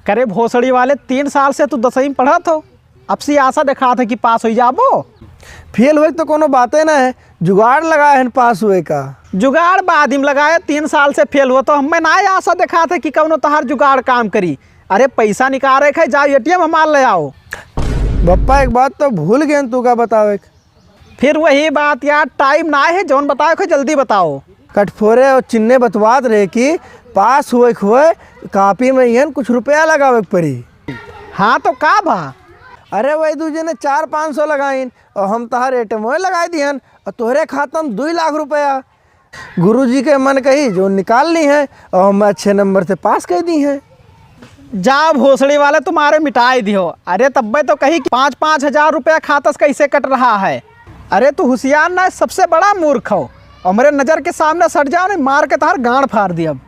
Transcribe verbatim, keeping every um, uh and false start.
करे भोसड़ी वाले, तीन साल से तू दसवीं में पढ़त हो, अब से आशा देखात है कि पास होइ जाबो? फेल होए के तो कोनो बाते ना है, जुगाड़ लगाए हन पास होए का। जुगाड़ बाद में लगाए, तीन साल से फेल हुआ तो हमें ना आशा देखात है कि कौनो तहार जुगाड़ काम करी। अरे पैसा निकाले के है, जाओ एटीएम हमार ले आओ। बप्पा, एक बात तो भूल गए तू का बतावे के। फिर वही बात यार, टाइम ना है, जौन बतावे के जल्दी बताओ। कटफोरे और चिन्ने बतवात रहे कि पास हुए के हुए कापी में इहन कुछ रुपया लगावे के पड़ी। हाँ तो का भा? अरे वही दू जने चार पाँच सौ लगाइन और हम तहार एटीएम में लगाए दिहन और तोहरे खाता में दुई लाख रुपया। गुरुजी के मन कही जो निकाल ली है और हम अच्छे नंबर से पास कर दी हैं। जा भोसड़ी वाले, तुम्हारे मिटाई दियो। अरे तब्बे तो कही कि पाँच पाँच हजार रुपया खाता से कैसे कट रहा है। अरे तू होशियार ना, सबसे बड़ा मूर्ख हो। हमरे नजर के सामने सट जाओ, नहीं मार के तहार गांड फाड़ दी अब।